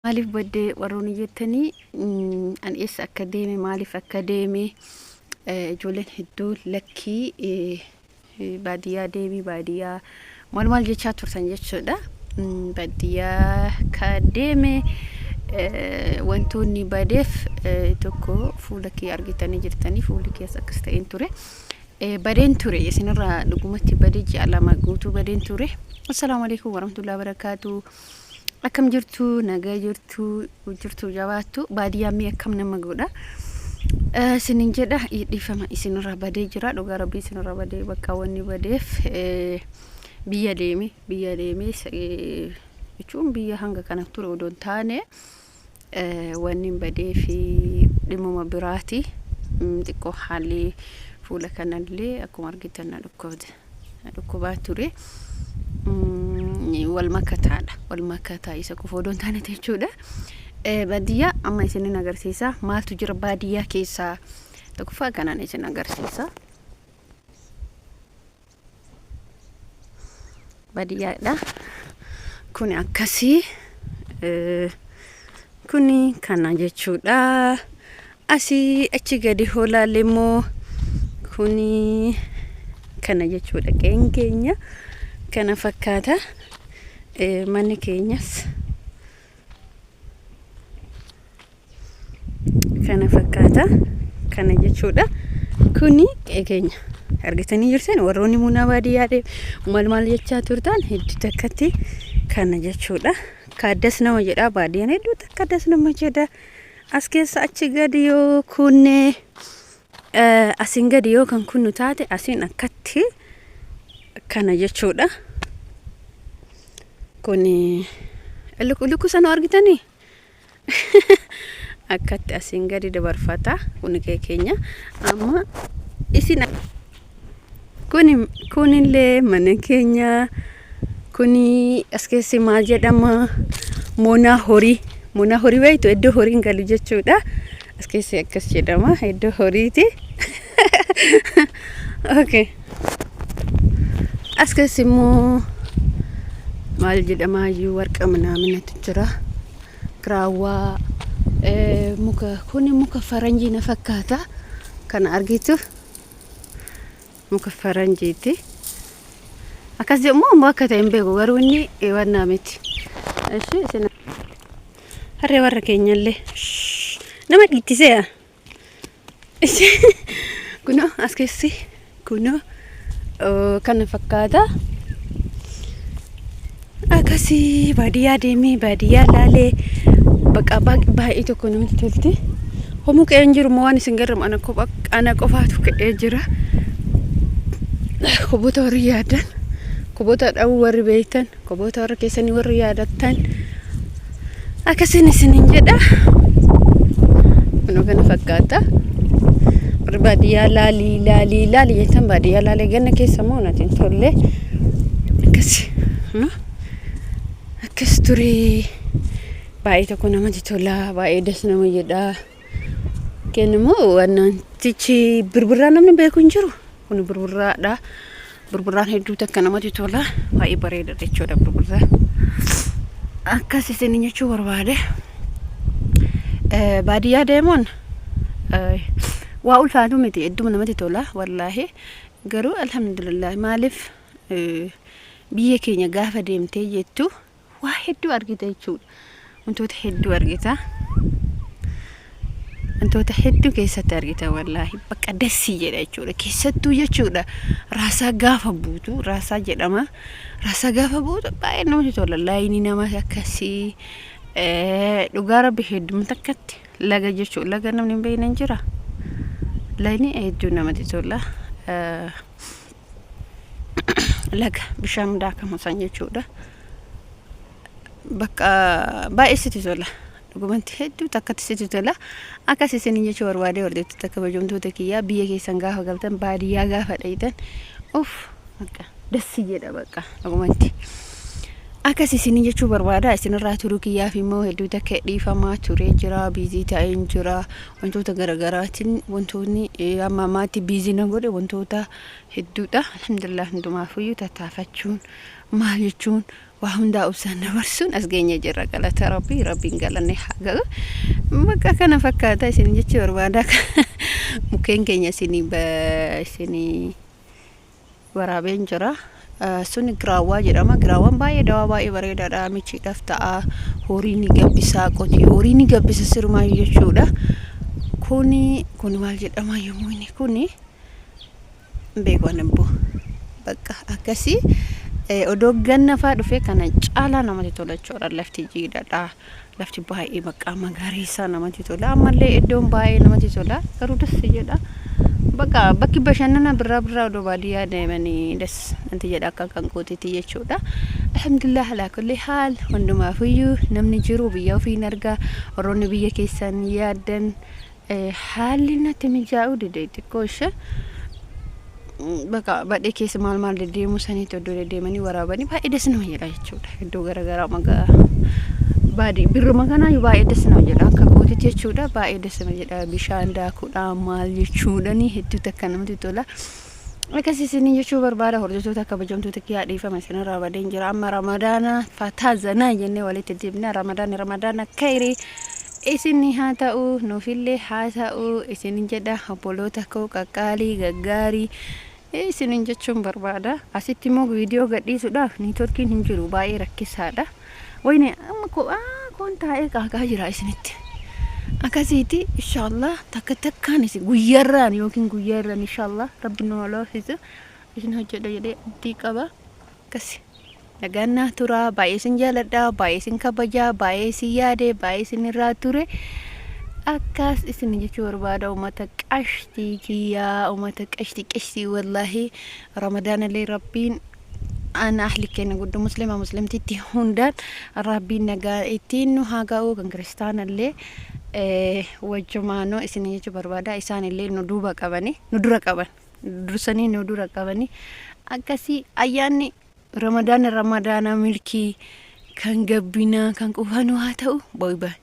Maaliif baddee warroonni jettanii, an eessa akka deeme, maaliif akka deeme, ijoolleen hedduu lakkii baadiyyaa deemii, baadiyyaa maal maal jechaa turtan jechuudha. Baadiyyaa ka deeme wantoonni badeef tokko fuula kee argitanii jirtanii, fuulli keessa akkas ta'een ture. Badeen ture isinirraa, dhugumatti badee ji'a 2 guutuu badeen ture. Assalaamu alaikum warahmatullahi wabarakatuh. Akkam jirtu? Nagaa jirtu? Jirtu jabaattu? Baadiyyaa mee akkam nama godha? Isinin jedha, dhiifama, isinirraa badee jira. Dhugaa rabbii isinirraa badee. Bakka wanni badeef biyya deeme, biyya deeme jechuun biyya hanga kana ture odoo hin taane, wanni hin badee fi dhimmuma biraati. Xiqqoo haalli fuula kanallee akkuma argitan na dhukkubde. Na dhukkubaa ture. Wal makataadha. Wal makataa isa qofa odoo hin taane jechuudha. Baadiyyaa amma isinin agarsiisa. Maaltu jira baadiyyaa keessaa? Tokkoffaa kanaan isin agarsiisa. Baadiyyaadha. Kuni akkasii. Kuni kana jechuudha. Asii achi gadi hoolaalle immoo kuni kana jechuudha. Qe'een keenya kana fakkaata. Manni keenyas kana fakkaata. Kana jechuudha. Kuni qe'ee keenya. Argitanii jirtan, warroonni muunaa baadiyyaa deemu maal maal jechaa turtan hedduu takkatti kana jechuudha. Kaaddas nama jedha, baadiyyaan hedduu takka das nama jedha. As keessa achi gadi yoo kunne, asiin gadi yoo kan kunnu taate, asiin akkatti kana jechuudha. Kuni lukkuu sana argitanii? Akkatti asiin gadi dabarfata. Kuni kee keenya. Amma isin kuni kunillee mana keenya. Kuni as keessi maal jedhama? Moonaa horii. Moonaa horii beektu, iddoo horiin galu jechuudha. As keessi akkas jedhama. Iddoo horiiti. Okay. As keessi immoo maal jedhama iyyuu, warqa minaaminatu jira. Giraawwaa, muka kuni muka faranjii na fakkaata. Kana argitu, muka faranjiiti. Akkas jedhamu immoo akka ta'e hin beeku, garuu inni wannaa miti. Ishi isin harree warra keenyallee nama dhiittiseera. Kunoo as keessi kunoo kana fakkaata. Akkasii baadiyyaa deemee baadiyyaa laalee bakka baay'ee tokko namatti tolti. Homuu ka'ee hin jiru moo waan isin garramu, ana kopha ana qofaatu ka'ee jira. Koboota warri yaadan, koboota dha'uu warri beektan, koboota warra keessanii warri yaadattan akkasiin isiniin jedha. Kunoo kana fakkaata. Warri baadiyyaa laalii laalii laalii jettan, baadiyyaa laalee ganna keessa immoo natti hin tolle. Akkasi akkas ture. Baay'ee tokko namatti tola, baay'ee das nama jedha. Kennamoo wantichi birbirraa namni beeku hin jiru. Kun birbirraadha. Birbirraan hedduu takka namatti tola. Baay'ee bareeda jechuudha birbirraa. Akkas isin jechuu barbaade. Baadiyyaa deemuun waa ulfaatu miti, hedduma namatti tola wallaahi. Garuu alhamdulillah, maaliif biyya keenya gaafa deemtee jettu waa hedduu argita jechuudha. Wantoota hedduu argita. Wantoota hedduu keessatti argita wallaahi, bakka dassii jedha jechuudha. Keessattuu jechuudha raasaa gaafa buutu, raasaa jedhama. Raasaa gaafa buutu baay'ee namatti tola. Laayinii nama akkasii dhugaa rabbi hedduu takkatti laga jechuudha. Laga namni hin beekne hin jira. Laayinii hedduu namatti tola. Laga bishaan daakamu san jechuudha. Bakka baay'ee sitti tola. Dhugumatti hedduu takkatti sitti tola. Akkas isin jechuu barbaade, hordoftoota kabajamtoota kiyyaa, biyya keessan gaafa galtan, baadiyyaa gaafa dhayitan, uff, bakka dassi jedha bakka dhugumatti. Akkas isin jechuu barbaada. Isinirraa turuu kiyyaaf immoo hedduu takka dhiifamaa turee jira. Busy ta'een jira. Wantoota garaagaraatiin wantoonni amma ammaatti busy na godhe wantoota hedduudha. Alhamdulillah, hundumaafuyyuu tattaafachuun maal jechuun. Waa hundaa obsaan dabarsuun as geenye jirra galata rabbii rabbiin galanne haa ga'u. Bakka kana fakkaata isin jechuu barbaada. Mukkeen keenya isinii isinii waraabeen jira. Suni giraawwaa jedhama. Giraawwaan baay'ee dawaa baay'ee bareedaadha. Michiidhaaf ta'a. Horii ni gabbisaa qotii horii ni gabbisa sirumaayyuu jechuudha. Kuni kun maal jedhama yommuu inni kuni beeku ani immoo bakka akkasii odoo ganna faa dhufee kana caalaa namatti tola jechuudha. Lafti jiidhadha. Lafti baay'ee bakka magariisa namatti tola. Ammallee iddoon baay'ee namatti tola. Garuu das jedha. Bakka bakki bashannana birraa birraa odoo baadiyyaa deemanii das natti jedha akka kan kootiitti jechuudha. Alhamdulillah alaa kulli haal hundumaafiyyuu namni jiru biyya ofiin arga. Warroonni biyya keessan yaaddan Haalli natti mijaa'uu dide xiqqoo ishee bakka badhee keessa maal maal deddeemuu saniitti iddoo deddeemanii waraabanii baay'ee das nama jedha jechuudha. Iddoo garaagaraa magaa baadii birruma kanaayyuu baay'ee das nama jedha akka kootitti jechuudha baay'ee das nama jedha bishaan daakuudhaan maal jechuudhani hedduu takka namatti tola. Akkas isinii jechuu barbaada hordoftoota kabajamtoota kiyyaa dhiifama isinirraa badeen jira amma ramadaana fataa zanaa jennee walitti deebina ramadaani ramadaana kayrii isinii haa ta'u nuufillee haa ta'u isinin jedha obboloota koo qaqqaalii gaggaarii isinin jechuun barbaada asitti immoo viidiyoo gadhiisuudhaaf niitworkiin hin jiru baay'ee rakkisaadha wayne amma kophaa koon taa'ee qaaqaa jira isinitti akkasiiti inshaallah takka takkaan isin guyyaarraan yookiin guyyaarraan inshaallah rabbi nu haa laaffisu isin hojjedha jedhee abdii qaba akkasi nagaan naa tura baay'ee isin jaaladha baay'ee isin kabaja baay'ee isin yaade baay'ee isin irraa ture akkas isin jechuu barbaada ummata qashtii kiyyaa ummata qashtii qashtii wallaahi ramadaanallee rabbiin ana ahli keenya guddu muslima muslimtitti hundaan rabbiin nagaa ittiin nu haa ga'u kan kiristaanallee wajjumaanuu isin jechuu barbaada isaan illee nu duuba qabani nu dura qaban dursanii nu dura qabani akkasii ayyaanni ramadaana ramadaana milkii kan gabbinaa kan qufanuu haa ta'u boy baay.